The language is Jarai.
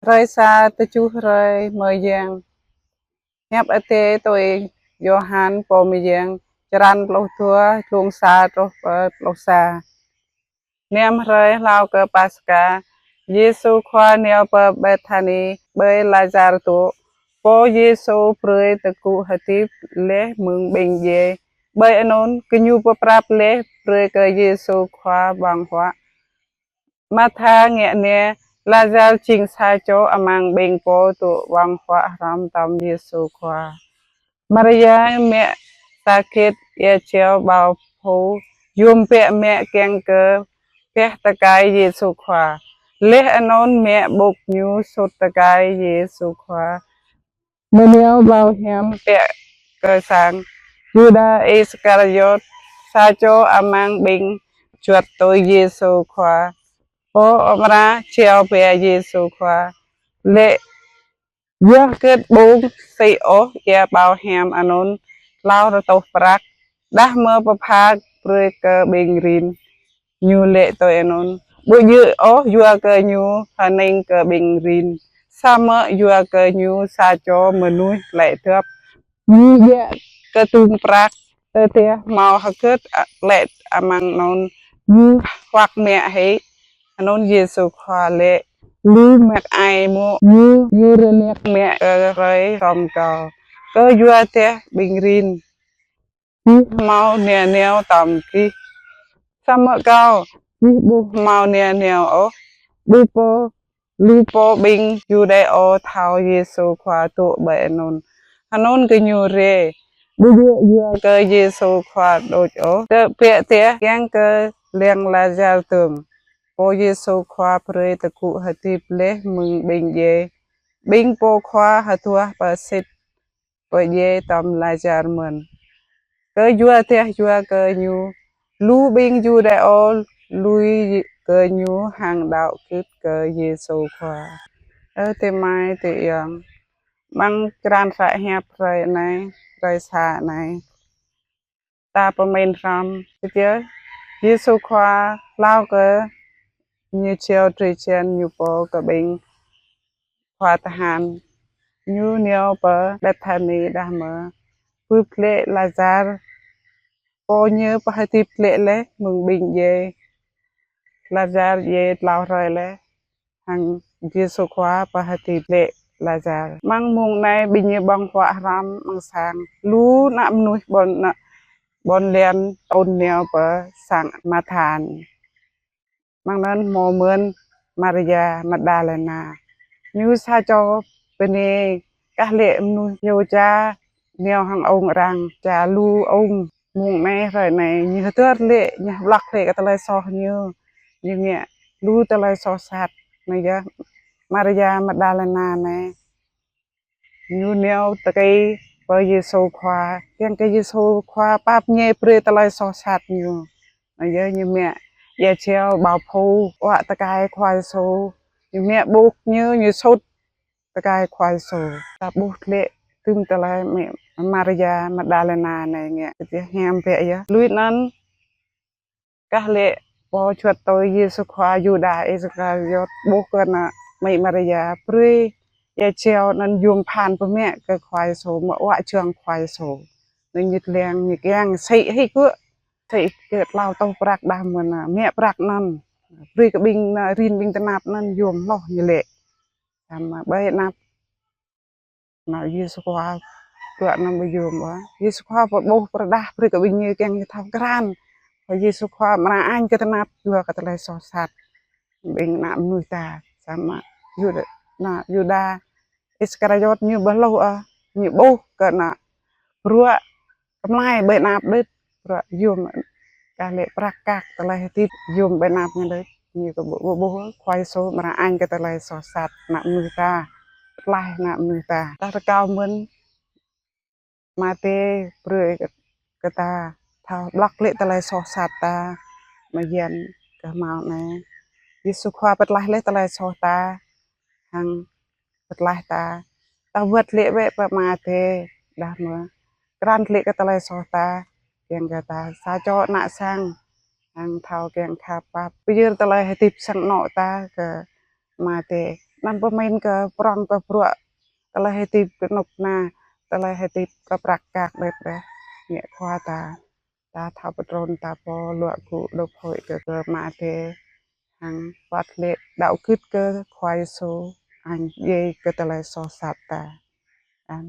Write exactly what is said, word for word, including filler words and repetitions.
Hrơi sa tơjuh hrơi mơyang. Hiăp Adai tui Yôhan pô mơyang, črăn pluh dua, glông sa truh pơ pluh sa. Năm hrơi hlâo kơ Paskha, Yêsu Khua nao pơ Bêthani, ƀơi Lazar dŏ, pô Yêsu brơi tơgŭ hơdip laih mơ̆ng ƀing djai. Ƀơi anŭn, gơñu pơprăp laih brơi kơ Yêsu Khua ƀơ̆ng huă. Martha ngă nao, Lazar jing sa čô amăng ƀing pô dŏ ƀơ̆ng huă hrŏm tơm Yêsu Khua. Maria mă sa gĕt ia jeo ƀâo phu, yôm biă mă kiăng kơ pĕh tơkai Yêsu Khua. Laih anŭn mă ƀŭk ñu sut tơkai Yêsu Khua. Mơnao ƀâo hiam biă kơ sang, Yuđa Iskariôt, sa čô amăng ƀing juăt tui Yêsu Khua, pô amra jeo biă Yêsu Khua, laĭ: Yua hơget ƀu sĭ ôh ia ƀâo hiam anŭn tlâo rơtuh prăk, đah mơ̆ pơpha brơi kơ ƀing rin? Ñu laĭ tui anŭn, ƀu djơ̆ ôh yua kơ ñu hơning kơ ƀing rin, samơ̆ yua kơ ñu sa čô mơnuih laĭ dŏp. Ñu djă kơdŭng prăk, tơdah hmâo hơget laĭ amăng anŭn, ñu huăk mă hĭ. Anŭn Yêsu Khua laĭ: Lu mă ai mơ̆, ñu, ñu rơnăk mă kơ hrơi tơm Kâo, kơ yua dah ƀing rin. Gih hmâo nanao tơm gih, samơ̆ Kâo, gih ƀu hmâo nanao ôh. Ƀu pô, lu pô ƀing Yuđa thâo Yêsu Khua dŏ ƀơi anŭn, anŭn gơñu rai, ƀu djơ̆ yua kơ Yêsu Khua đôč ôh, tơbiă dah kiăng kơ lăng Lazar dơ̆ng, pô Yêsu Khua brơi tơgŭ hơdip laih mơ̆ng ƀing djai. Ƀing pô khua hơduah pơsit pơdjai tơm Lazar mơ̆n, kơ yua dah yua kơ ñu. Lu ƀing Yuđa lui kơ ñu hăng đaŏ gưt kơ Yêsu Khua. Ơ adơi amai adơi ayŏng, amăng črăn hră hiăp hrơi anai, hrơi sa anai, ta pơmĭn hrŏm, kơ Yêsu Khua hlâo kơ ñu jeo drơi jăn ñu pô kơ ƀing khua tơhan, ñu nao pơ Bêthani đah mơ̆ bưp glaĭ Lazar, pô ñu pơhơdip glaĭ laih mơ̆ng ƀing djai. Lazar djai tlâo hrơi laih, hăng Yêsu Khua pơhơdip glaĭ Lazar. Amăng mông anai ƀing ñu ƀơ̆ng huă hrŏm amăng sang, lu ană mơnuih ƀôn ană, ƀôn lan tŭn nao pơ sang Martha. Amăng anŭn hmâo mơ̆n Maria Magdalena. Ñu sa čô bơnai kah laĭ mơnuih hyu ča nao hăng ung arăng, ča lu ung. Mông anai hrơi anai ñu hơdơr laĭ, ñu hơblŏk laĭ kơ tơlơi soh ñu. Ñu ngă lu tơlơi soh sat. Anai yơh Maria Magdalena anai, ñu nao tơkai pơ Yêsu Khua, kiăng kơ Yêsu Khua pap ñe brơi tơlơi soh sat ñu. Anai yơh ñu mă ia jeo ƀâo phu, huă tơkai Khua Yêsu. Ñu mă ƀŭk ñu, ñu sut tơkai Khua Yêsu. Ta ƀuh glaĭ tơm tơlơi mơ̆ Maria Magdalena anai ngă, tơdah hiam biă yơh. Lui anŭn, kah laĭ pô juăt tui Yêsu Khua, Yuđa Iskariôt, ƀuh kơ ană mơ̆ Maria brơi ia jeo anŭn yôm phan pơmă kơ Khua Yêsu, mă huă jơ̆ng Khua Yêsu. Anŭn ñu lăng, ñu kiăng sĭ hĭ kơ, sĭ kơ tlâo rơtuh prăk đah mơ̆ anŭn, mă prăk anŭn brơi kơ ƀing ană rin ƀing tơnap anŭn yôm hloh ñu laĭ. Samơ̆ ƀơi anăp anŭn Yêsu Khua tui anŭn ƀu yôm ôh. Yêsu Khua pơƀuh pơrơđah brơi kơ ƀing ñu kiăng ñu thâo krăn. Kơ Yêsu Khua amra añ kơ tơnap yua kơ tơlơi soh sat ƀing ană mơnuih ta. Samơ̆ Yuđa, ană Yuđa Iskariôt ñu ƀu hluh ôh, ñu ƀuh kơ anŭn bruă kơmlai ƀơi anăp đôč, bruă yôm, kah laĭ prăk kăk tơlơi hơdip yôm ƀơi anăp ñu đôč. Ñu kơ ƀu, ƀu ƀuh Khua Yêsu amra añ kơ tơlơi soh sat ană mơnuih ta, pơtlaih ană mơnuih ta. Ta rơkâo mơ̆n Ama Adai brơi kơ, kơ ta thâo ƀlŏk glaĭ tơlơi soh sat ta, mơ̆ng yan kơ hmâo anai. Yêsu Khua pơtlaih laih tơlơi soh ta, hăng pơtlaih ta. Ta wơ̆t glaĭ bĕ pơ Ama Adai, đah mơ̆ krăn glaĭ kơ tơlơi soh ta, kiăng kơ ta sa čô ană sang, hăng thâo kiăng khăp pap, pơyơr tơlơi hơdip sang anŏ ta kơ Ama Adai. Anăm pơmĭn kơ prŏng kơ bruă, tơlơi hơdip kơ anŏ ană, tơlơi hơdip kơ prăk kăk đĕt đĕt. Ngă Khua ta, ta thâo pơtrŭn ta pô luă gŭ đôp hơi kơ, kơ Ama Adai, hăng wơ̆t lĕ đaŏ gưt kơ Khua Yêsu, hăng djai kơ tơlơi soh sat ta. Amen.